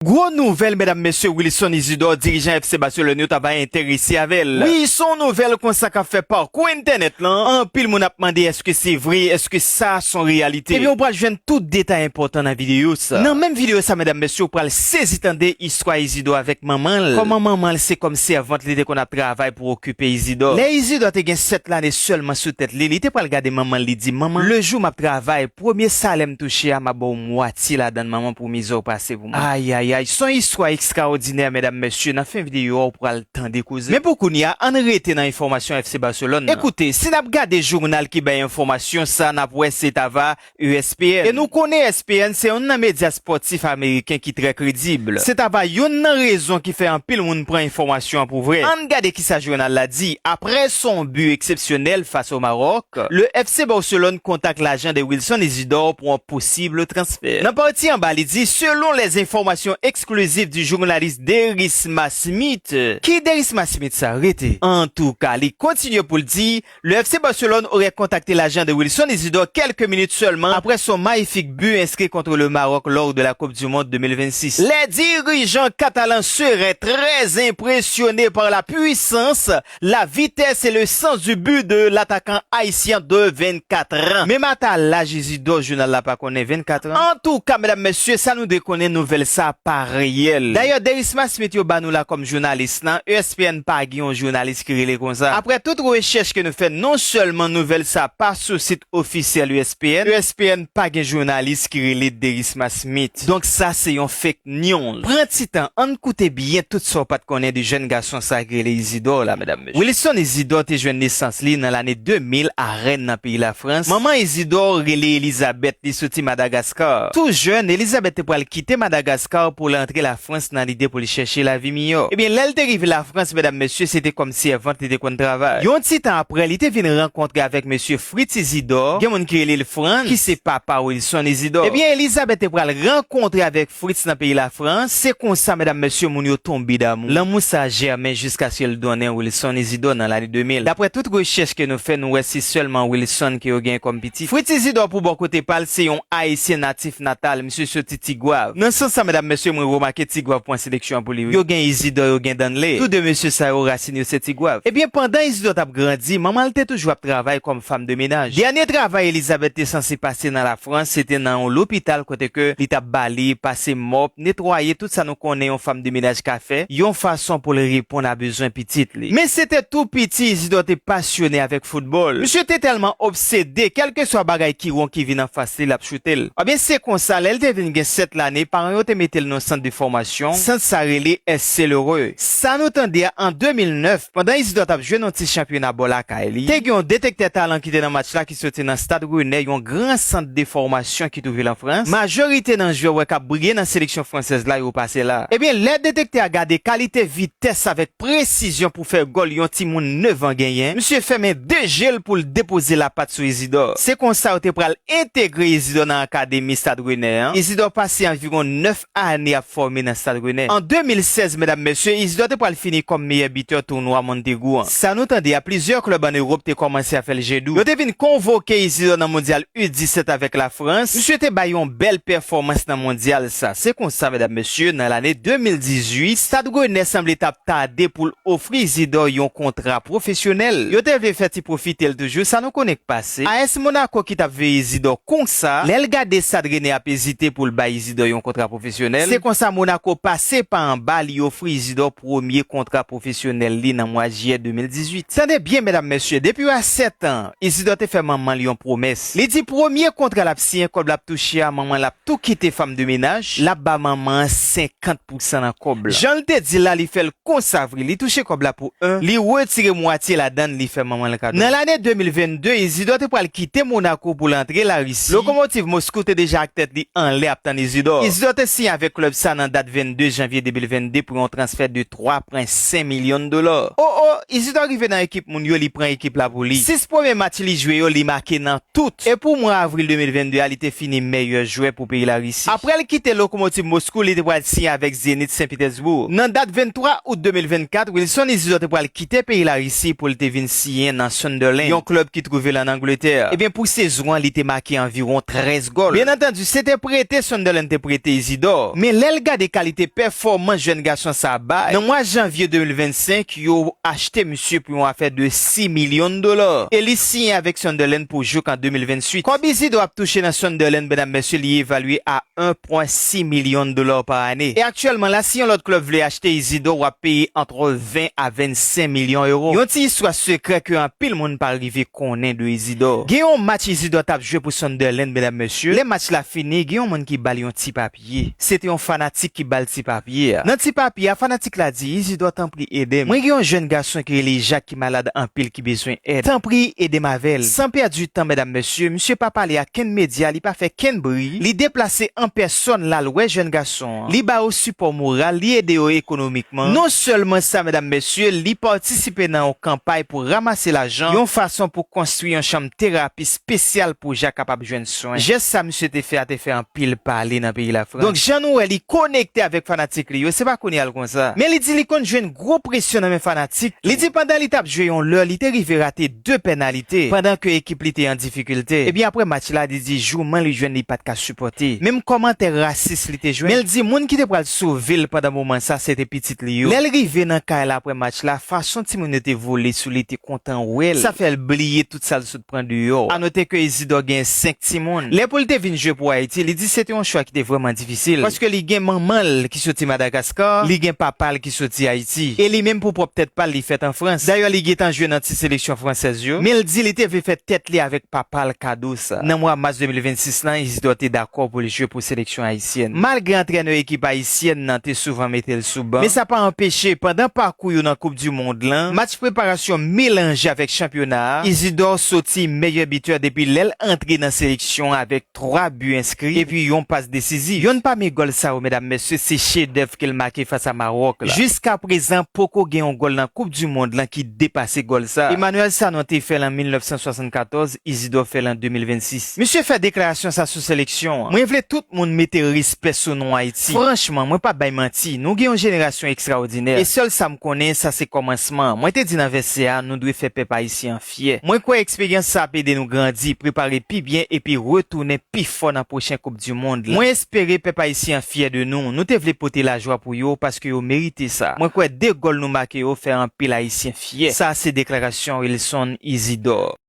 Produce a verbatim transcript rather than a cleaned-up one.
Gwo nouvèl, medam, mesye, Wilson Isidore, dirijan F C Barcelone yo ta va enterese avè l. Wi, se yon nouvèl konsa k ap fè pakou entènèt lan. Anpil moun ap mande èske se vre, èske sa se yon reyalite. Ebyen, ou pral jwenn tout detay enpòtan nan videyo sa. Nan menm videyo sa, medam, mesye, ou pral sezi tande istwa Isidore avèk manman l. Kòman manman l se kòm sèvant li te konn ap travay pou okipe Isidore. Lè Isidore te gen sèt lane sèlman sou tèt li, li te pral gade manman l, li di, "Manman, le jou m ap travay, premye salè m touche a, m ap ba w mwatye ladan l, manman, pou mizè w pase pou mwen." Ayayay, se yon istwa ekstraòdinè, medam, mesye. Nan fen videyo a, ou pral tande koze. Men pou kounye a, ann rete nan enfòmasyon F C Barcelone nan. Ekoute, si n ap gade jounal ki bay enfòmasyon sa, n ap wè se ta va E S P N. E nou konnen E S P N se youn nan medya espòtif ameriken ki trè kredib. Se ta va youn nan rezon ki fè anpil moun pran enfòmasyon an pou vrè. Ann gade kisa jounal la di. Après son but exceptionnel face au Maroc, le F C Barcelone contacte l'agent de Wilson Isidore pour un possible transfert. Nan pati anba, li di, selon les informations exclusives du journaliste Derisma Smith. Ki Derisma Smith sa? Rete. Antouka, li kontinye pou l di, le F C Barcelone aurait contacté l'agent de Wilson Isidore quelques minutes seulement après son magnifique but inscrit contre le Maroc lors de la Coupe du Monde deux mille vingt-six. Les dirigeants catalans seraient très impressionnés par la puissance, la vitesse et le sens du but de l'attaquant haïtien de vingt-quatre ans. Menm ata laj Isidore, jounal la pa konnen, vingt-quatre ans. Antouka, medam, mesye, sa nou dwe konnen, nouvèl sa pa reyèl. Dayè, Derisma Smith yo ba nou la kòm jounalis lan, E S P N pa gen yon jounalis ki rele konsa. Aprè tout rechèch ke nou fè, non sèlman nouvèl sa pa sou sit ofisyèl E S P N, E S P N pa gen jounalis ki rele Derisma Smith. Donk sa se yon fake news. Pran ti tan, ann koute byen tout sa w pa t konnen de jèn gason sa ki rele Isidore la, medam, mesye. Wilson Isidore te jwenn nesans li nan lane de mil a Rennes nan peyi Lafrans. Manman Isidore rele Elizabeth, li soti Madagaskar. Tou jèn, Elizabeth te pral kite Madagaskar pou l antre Lafrans nan lide pou l chèche lavi miyò. Ebyen, lè l te rive Lafrans, medam, mesye, se te kòm sèvant li te konn travay. Yon ti tan aprè, li te vin rankontre avèk mesye Fritz Isidore, gen moun ki rele l Franz, ki se papa Wilson Isidore. Ebyen, Elizabeth te pral rankontre avèk Fritz nan peyi Lafrans. Se konsa, medam, mesye, moun yo tonbe damou. Lanmou sa jèmen jiskaske l donnen Wilson Isidore nan lane de mil. Daprè tout rechèch ke nou fè, nou wè se sèlman Wilson ke yo gen kòm pitit. Fritz Isidore, pou bò kote pa l, se yon Ayisyen natif natal. Misye soti Tigwav. Nan sans sa, medam, mesye, mwen remake Tigwav pran seleksyon an pou li, wi. Yo gen Isidore, yo gen Danley. Tou de mesye sa yo, rasin yo se Tigwav. Ebyen, pandan Isidore t ap grandi, manman l te toujou ap travay kòm fanm de menaj. Dènye travay Elizabeth te sanse pase nan Lafrans, se te nan yon lopital kote ke li t ap bale, pase mòp, netwaye, tout sa nou konnen yon fanm de menaj ka fè, yon fason pou l reponn a bezwen pitit li. Men se te tou piti, Isidore te pasyone avèk foutbòl. Misye te tèlman obsede, kèlkeswa bagay ki won ki vin anfas li, l ap choute l. Ebyen, se konsa, lè l te vin gen sèt lane, paran yo te mete l nan sant de fòmasyon. Sant sa rele S C Lheureux. Sa nou tande a, an de mil nèf, pandan Isidore t ap jwe nan ti chanpyona bò lakay li, te gen yon detektè talan ki te nan match la ki soti nan Stade Rennais, yon gran sant de fòmasyon ki twouve l an Frans. Majorite nan jwè w wè k ap briye nan seleksyon fransèz la, yo pase la. Ebyen, lè detektè a gade kalite vitès avèk presizyon pou fè gòl yon timoun nèf an genyen, misye fèmen de je l pou l depoze lapat sou Isidore. Se konsa yo te pral entegre Isidore nan akademi Stade Rennais an. Isidore pase anviwon nèf ane ap fòme nan Stade Rennais. An de mil sèz, medam, mesye, Isidore te pral fini kòm meyè bitè tounwa Montaigu an. Sa nou tande a, plizyè klèb ann Ewòp te kòmanse ap fè l je dou. Yo te vin konvoke Isidore nan Mondyal U disèt avèk Lafrans. Misye te bay yon bèl pèfòmans nan Mondyal sa. Se konsa, medam, mesye, nan lane de mil dizuit, Stade Rennais sanble t ap tade pou l ofri Isidore yon kontra pwofesyonèl. Yo te vle fè ti pwofite l toujou, sa nou konnen k pase. A S Monaco ki t ap veye Isidore konsa, lè l gade Stade Rennais ap ezite pou l bay Isidore yon kontra pwofesyonèl, se konsa Monaco pase pa anba, li ofri Isidore premye kontra pwofesyonèl li nan mwa jiyè de mil dizuit. Tande byen, medam, mesye, depi a sèt an, Isidore te fè manman l yon pwomès. Li di premye kontra l ap siyen, kòb l ap touche a, manman l ap tou kite fanm de menaj, l ap ba manman an senkant pou san nan kòb la. Jan l te di l la, li fè l konsa vre. Li touche kòb la pou en, li retire mwatye ladan l, li fè manman l kado. Nan lane de mil vennde, Isidore te pral kite Monaco pou l antre Larisi. Lokomotiv Moskou te deja ak tèt li anlè ap tann Isidore. Isidore te siyen avèk klèb sa nan dat vennde janvye de mil vennde pou yon transfè de twa pwen senk milyon dola. O, o, Isidore rive nan ekip moun yo, li pran ekip la pou li. Sis premye match li jwe yo, li make nan tout. E pou mwa avril de mil vennde a, li te fini meyè jwè pou peyi Larisi. Apre l kite Lokomotiv Moskou, li te pral siyen avèk Zenit Sen Pitèsboug. Nan dat venntwa out de mil vennkat, Wilson Isidore te pral kite peyi Larisi pou l te vin siyen nan Sunderland, yon klèb ki twouve l ann Angletè. Ebyen, pou sezon an, li te make anviwon trèz gòl. Byen antandi, se te prete Sunderland te prete Isidore. Lè l gade kalite pèfòmans jèn gason sa a bay, nan mwa janvye de mil vennsenk, yo achte misye pou yon afè de sis milyon dola. E li siyen avèk Sunderland pou jouk an de mil venntuit. Kòb Isidor ap touche nan Sunderland, medam, mesye, li evalye a en pwen sis milyon dola pa ane. E aktyèlman la, si yon lòt klèb vle achte Isidor, w ap peye ant ven a vennsenk milyon ewo. Yon ti istwa sekrè ke anpil moun pa rive konnen de Isidor. Gen yon match Isidor t ap jwe pou Sunderland, medam, mesye. Lè match la fini, gen yon moun ki ba l yon ti papye. Se te yon fanatik ki ba l ti papye a. Nan ti papye a, fanatik la di, Isidor, tanpri ede m. Mwen gen yon jèn gason ki rele Jak ki malad anpil, ki bezwen èd. Tanpri, ede m avè l. San pèdi tan, medam, mesye, misye pa pale a kenn medya, li pa fè kenn bri. Li deplase an pèsòn, l al wè jèn gason an. Li ba yo sipò moral, li ede yo ekonomikman. Non sèlman sa, medam, mesye, li patisipe nan yon kanpay pou ranmase lajan, yon fason pou konstwi yon chanm terapi espesyal pou Jak kapab jwenn swen. Jès sa misye te fè a te fè anpil pale nan peyi Lafrans. Donk, jan nou wè, li konekte avèk fanatik li yo, se pa kounye a l konsa. Men li di li konn jwenn gwo presyon nan men fanatik. Li di pandan li t ap jwe yon lè, li te rive rate de pènalite, pandan ke ekip li te an difikilte. Epi apre match la, li di jouman li jwenn li pa t ka sipòte. Menm kòmantè rasis li te jwenn. Men l di moun ki te pral sove l pandan moman sa, se te pitit li yo. Lè l rive nan kay la apre match la, fason timoun yo te vole sou li te kontan wè l. Sa fè l bliye tout sa l sot pran deyò. A note ke Isidor gen senk timoun. Lè pou l te vin jwe pou Ayiti, li di se te yon chwa ki te vrèman difisil. Paske li gen manman l ki soti Madagaskar, li gen papa l ki soti Ayiti. E li menm pou pwòp tèt pa l, li fèt an Frans. Dayè, li gentan jwe nan ti seleksyon fransèz yo. Men l di li te vle fè tèt li avèk papa l kado sa. Nan mwa mas de mil vennsis lan, Isidor te dakò pou l jwe pou seleksyon ayisyèn. Malgre antrènè ekip ayisyèn nan te souvan mete l sou ban, men sa pa anpeche, pandan pakou yo nan Koup di Mond lan, match preparasyon melanje avèk chanpyona a, Isidor soti meyè bitè depi lè l antre nan seleksyon avèk twa bi enskri epi yon pas desizif. Yonn pami gòl sa yo, medam, mesye, se chedèv ke l make fas a Mawòk la. Jiskaprezan, poko gen yon gòl nan Koup di Mond lan ki depase gòl sa. Emmanuel Sanon te fè l an mil nèf san swasannkatòz, Isidor fè l an de mil vennsis. Misye fè deklarasyon sa sou seleksyon an. Mwen vle tout moun mete respè sou non Ayiti. Franchman, mwen p ap bay manti, nou gen yon jenerasyon ekstraòdinè. E sèl sa m konnen, sa se kòmansman. Mwen te di nan vèsè a, nou dwe fè pèp ayisyen an fyè. Mwen kwè eksperyans sa ap ede nou grandi, prepare pi byen epi retounen pi fò nan pwochen Koup di Mond lan. Mwen espere pèp ayisyen an fyè de nou. Nou te vle pote lajwa pou yo paske yo merite sa. Mwen kwè de gòl nou make yo fè anpil Ayisyen fyè. Sa se deklarasyon Wilson Isidor.